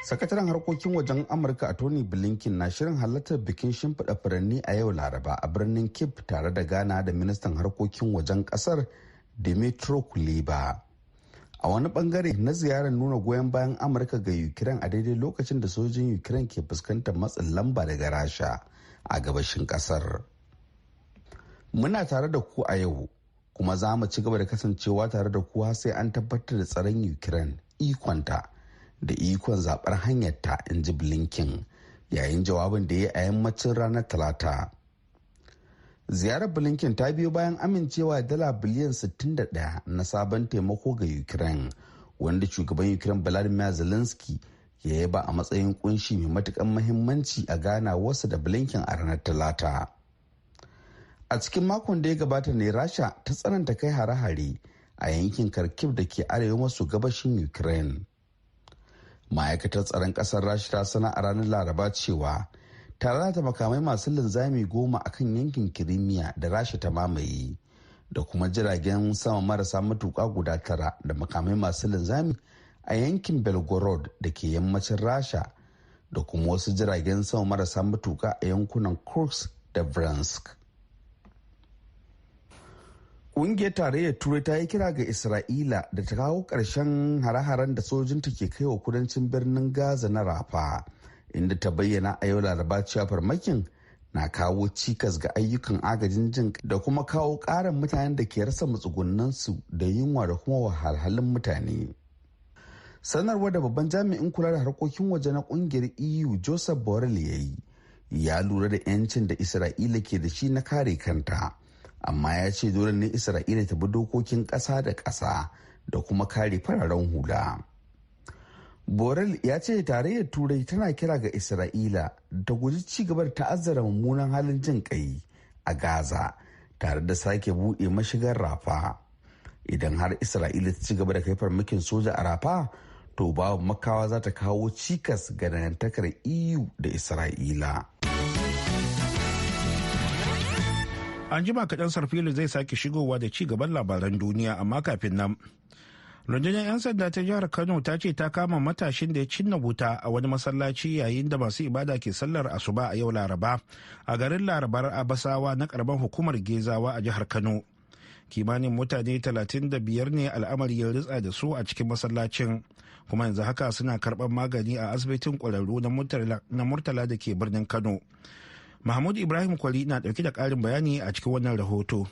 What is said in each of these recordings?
Sakataren harkokin wajen Amurka a Tony Blinken na shirin halartar bikin shimfiɗa furanni a yau Laraba a birnin Cape tare da Ghana da ministan harkokin wajen ƙasar Dmitry Kuleba. A wani bangare na ziyarar nuna goyon bayan Amurka ga Ukraine a daidai lokacin da sojin Ukraine ke fuskantar matsin lamba daga Rasha a gabashin kasar. Muna tare da ku a yau, kuma za mu ci gaba da kasancewa tare da ku sai an tabbatar da tsaron Ukraine, ikonta da ikon zaɓar hanyarta, in ji Blinken yayin jawabin da ya yi a yammacin ranar Talata. Ziyarar Blinken ta biyo bayan amincewa dala biliyan 61 na sabon taimako ga Ukraine, wanda shugaban Ukraine Vladimir Zelensky ya yaba a matsayin ƙunshi mai matukan mahimmanci a gana wasu da Blinken a ranar Talata. A cikin makon da ya gabata ne Rasha ta tsananta kai hare-hare a yankin Kharkiv da ke arewa maso gabashin Ukraine. Ma'aikatar tsaron ƙasar Rasha ta sana a ranar Laraba cewa ta lalata makamai masu linzami 10 a kan yankin Kirimiya da Rasha ta mamaye, da kuma jiragen sama marasa matuka guda 9 da makamai masu linzami a yankin Belgorod da ke yammacin Rasha, da kuma wasu jiragen sama marasa matuka a yankunan Kursk da Bryansk. Ƙungiyar Tarayyar Turai ta yi kira ga Isra'ila da ta kawo ƙarshen hare-haren da sojinta ke kai wa kudancin birnin Gaza na Rafa, inda ta bayyana a yau Laraba cewa farmakin na kawo cikas ga ayyukan agajin jin da kuma kawo ƙarin mutanen da ke rasa matsugunansu da yunwa da kuma wahalhalun mutane. Sanarwar da babban jami'in kula da harkokin waje na ƙungiyar EU Joseph Borrell ya yi, ya lura da 'yancin da Isra'ila ke da shi na kare kanta, amma ya ce dole ne Isra'ila ta bi dokokin ƙasa da ƙasa da kuma kare fararen hula. Borrell ya ce Tarayyar Turai tana kira ga Isra'ila ta guji ci gaba da ta'azzara mummunan halin jin kai a Gaza tare da sake buɗe mashigar Rafa. Idan har Isra'ila ta ci gaba da kai farmakin soja a Rafa, to babu makawa za ta kawo cikas ga dangantakar EU da Isra'ila. An jima kaɗan Sarfilu zai sake shigowa da ci gaban labaran duniya, amma kafin nan, rundunar 'yan sanda ta jihar Kano ta ce ta kama matashin da ya cinna wuta a wani masallaci yayin da masu ibada ke sallar asuba a yau Laraba a garin Larabar Abasawa na karamar hukumar Gezawa a jihar Kano. Kimanin mutane 35 ne al'amari ya ritsa da su a cikin masallacin, kuma yanzu haka suna karɓar magani a asibitin ƙwararru na Murtala da ke birnin Kano. Mahmud Ibrahim Kwali na ɗauke da ƙarin bayani a cikin wannan rahoto.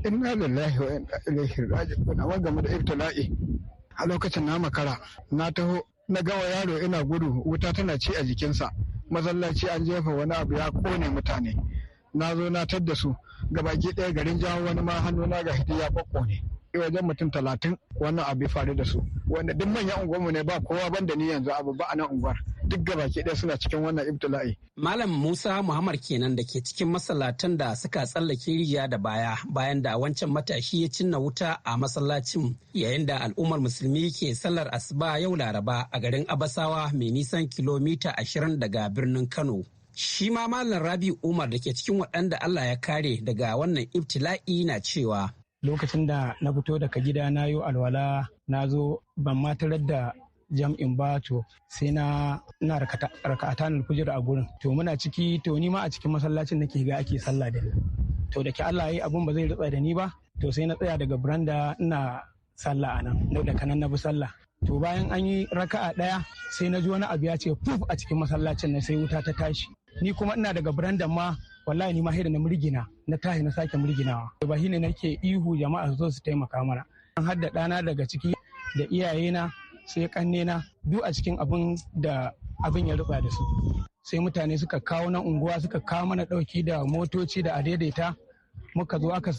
Inna lillahi wa inna ilaihi raji'un. Wa game da ibtila'i a lokacin na makara, na taho na gawa yaro ina gudu, wuta tana ci a jikinsa. Masallaci an jefa wani abu ya kone mutane. Na zo na tadda su gabaki ɗaya, garin jawo wani ma hannu na ga hidi ya kokkone. Wajen mutum 30 wannan abu ya faru da su, wanda duk manyan unguwarmu ne, ba kowa banda ni yanzu abu ba a nan unguwar, duk gabaki ɗaya suna cikin wannan ibtila'i. Malam Musa Muhammad kenan da ke cikin masallatan da suka tsallake rijiya da baya bayan da wancan matashi ya cinna wuta a masallacin yayin da al'ummar musulmi ke sallar asuba yau Laraba a garin Abasawa mai nisan kilomita 20 daga birnin Kano. Shi ma Malam Rabi Umar da ke cikin waɗanda Allah ya kare daga wannan ibtila'i na cewa. Lokacin da na fito daga gida na yi alwala, na zo ban ma tarar da jam'in ba, to sai na ina raka'atan alfujr a gurin. To muna ciki, to ni ma a cikin masallacin nake ga ake sallah da ni. To da ke Allah yayi abun ba zai ritsa da ni ba, to sai na tsaya daga branda ina sallah anan, da kanan na bi sallah. To bayan an yi raka'a daya sai na ji wani abu ya ce fuf a cikin masallacin nan, sai wuta ta tashi. Ni kuma ina daga brandan ma, wallahi ni ma sai da na murgina, na tahi na sake murginawa. Ba shine nake ihu jama'a su zo su taimaka mana. An hadda ɗana daga ciki da iyayena sai kannena duk a cikin abin da abin ya rutsa da su. Sai mutane suka kawo nan unguwa suka kawo mana ɗauki da motoci da adaidaita. Muka zo aka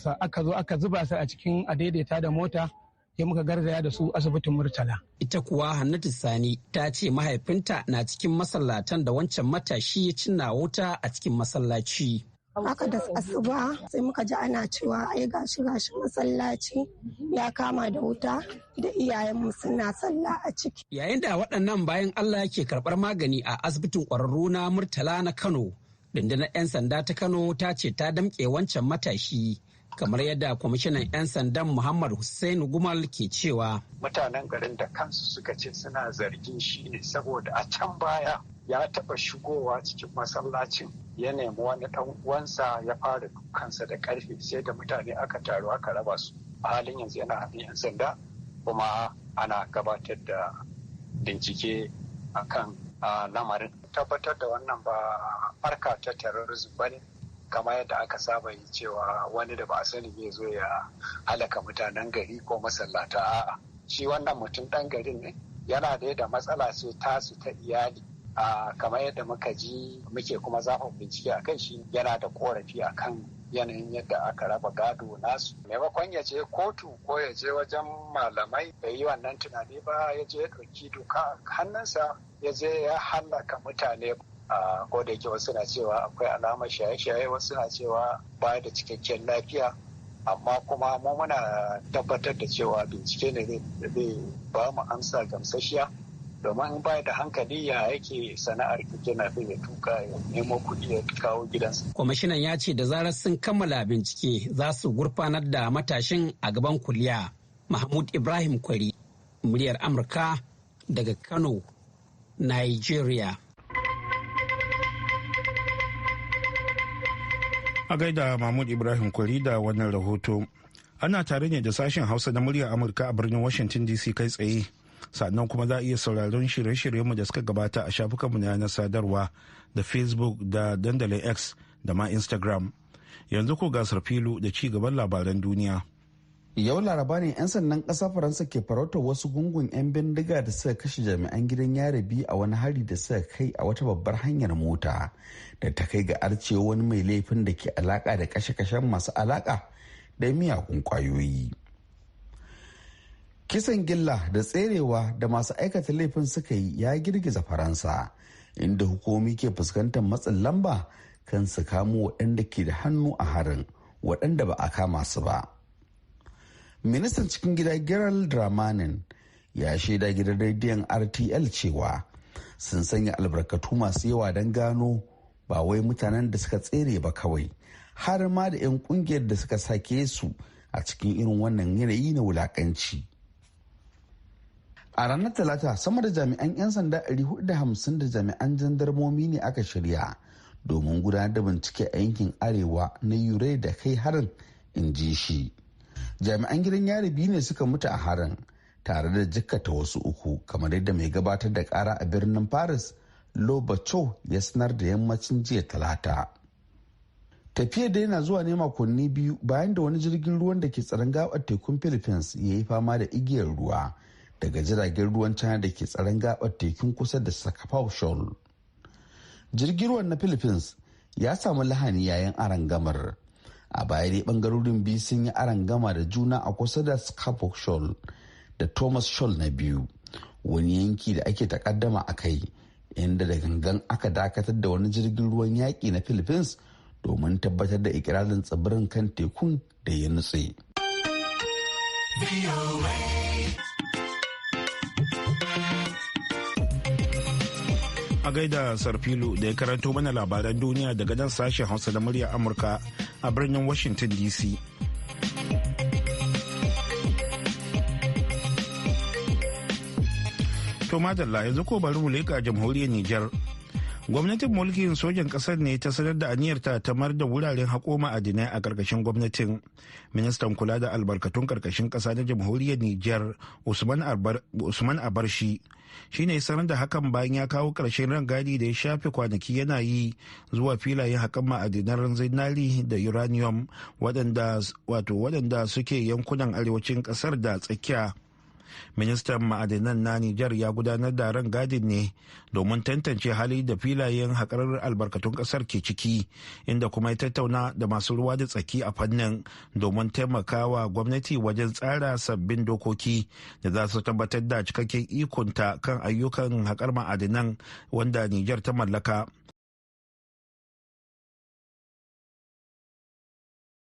zo aka zuba su a cikin adaidaita da mota, sai muka garzaya da su asibitin Murtala. Ita kuwa Hannatu Sani ta ce mahaifinta na cikin masallatan da wancan matashi ya cinna wuta a cikin masallaci. Haka da asuba sai muka ji ana cewa ai gashi gashi masallaci ya kama da wuta da iyayenmu suna sallah a ciki. Yayin da waɗannan bayan Allah ke karɓar magani a asibitin ƙwararru na Murtala na Kano, rundunar 'yan sanda ta Kano ta ce ta damƙe wancan matashi Kamar yadda kwamishinan 'yan sandan Muhammad Hussein Gumal ke cewa. Mutanen garin da kansu suka ce suna zargin shi ne saboda a can baya ya taɓa shigowa cikin masallacin, ya nemi wani ɗan uwansa ya fara dukansa da ƙarfe, sai da mutane aka taru aka raba su. A halin yanzu yana hannun 'yan sanda kuma ana gabatar da bincike akan lamarin. Tabbatar da wannan ba harka ta terrorism ba ne, kamar yadda aka saba yi cewa wani da ba a sani zai zo ya halaka mutanen gari ko masallata. A'a, shi wannan mutum ɗan garin ne, yana da matsala ce tasu ta iyali. Kamar yadda muka ji muke kuma zafin bincike a kan shi, yana da korafi a kan yanayin yadda aka raba gado nasu. Maimakon ya je kotu ko ya je wajen malamai, bai yi wannan tunani ba, ya je ya ɗauki doka hannunsa, ya je ya hallaka mutane. Ko da yake wasu na cewa akwai alamar shaye-shaye, wasu na cewa baya da cikakken lafiya, amma kuma mu muna tabbatar da cewa bincike ne zai ba mu amsa gamsasshiya, domin in baya da hankali ya yake sana'ar keke napep ya tuka ya nemo kuɗi ya kawo gidansa. Kwamishinan ya ce da zarar sun kammala bincike za su gurfanar da matashin a gaban kuliya. Mahmud Ibrahim Kwari, muryar Amurka daga Kano, Nigeria. A gaida Mahmud Ibrahim Kwari da wannan rahoto. Ana tare ne da sashen Hausa na muryar Amurka a birnin Washington DC kai tsaye. Sannan kuma za a iya sauraron shirye-shiryenmu da suka gabata a shafukanmu na yanar sadarwa da Facebook da dandalin X da ma Instagram. Yanzu ko gasar filu da ci gaban labaran duniya. Yau Laraba ne 'yan sandan ƙasar Faransa ke farautar wasu gungun 'yan bindiga da suka kashe jami'an gidan yari biyu a wani hari da suka kai a wata babbar hanyar mota da ta kai ga arcewa wani mai laifin da ke alaka da kashe-kashen masu alaka da miyagun kwayoyi. Kisan gilla da tserewa da masu aikata laifin suka yi ya girgiza Faransa, inda hukumomi ke fuskantar matsin lamba kan su kamo waɗanda ke da hannu a harin, waɗanda ba a kama su ba. Ministan cikin gida Gerald Dramanin ya shaida gidan rediyon RTL cewa sun sanya albarkatu masu yawa don gano ba wai mutanen da suka tsere ba kawai, har ma da 'yan kungiyar da suka sake su a cikin irin wannan yanayi na wulakanci. A ranar Talata, sama da jami'an 'yan sanda 450 da jami'an jandarmomi ne aka shirya domin gudanar da bincike a yankin arewa na Yure da kai harin, in ji shi. Jami'an gidan yari biyu ne suka mutu a harin tare da jikkata wasu uku, kamar yadda mai gabatar da kara a birnin Paris Lobacho ya sanar da yammacin jiya Talata. Tafiyar da yana zuwa ne makonni 2 bayan da wani jirgin ruwan da ke tsaron gabar tekun Philippines ya yi fama da igiyar ruwa daga jiragen ruwan China da ke tsaron gabar tekun kusa da Sakapau Shoal. Jirgin ruwan na Philippines ya samu lahani yayin arangamar. A baya dai bangarorin biyu sun yi arangama da juna a kusa da Scarborough Shoal da Thomas Shoal na biyu, wani yanki da ake takaddama a kai, inda da gangan aka dakatar da wani jirgin ruwan yaƙi na Philippines domin tabbatar da ikirarin tsibirin kan tekun da ya nutse. A gaida Sarfilu da ya karanto mana labaran duniya daga nan sashen Hausa da murya Amurka a birnin Washington DC. To madalla, yanzu ko bari mu leƙa jamhuriyar Nijar. Gwamnatin mulkin sojan ƙasar ne ta sanar da aniyarta ta mar da wuraren haƙo ma'adinai a ƙarƙashin gwamnatin. Ministan kula da albarkatun ƙarƙashin ƙasa na jamhuriyar Nijar, Usman Abarshi, shi ne sanar da hakan bayan ya kawo ƙarshen rangadi da ya shafe kwanaki yana yi zuwa filayen haƙan ma'adinan zinari da uranium waɗanda suke yankunan arewacin ƙasar da tsakiya. Ministan ma'adinan na Nijar ya gudanar da rangadin ne domin tantance hali da filayen haƙar albarkatun ƙasar ke ciki, inda kuma ya tattauna da masu ruwa da tsaki a fannin domin taimakawa gwamnati wajen tsara sabbin dokoki da za su tabbatar da cikakken ikonta kan ayyukan haƙar ma'adinan wanda Nijar ta mallaka.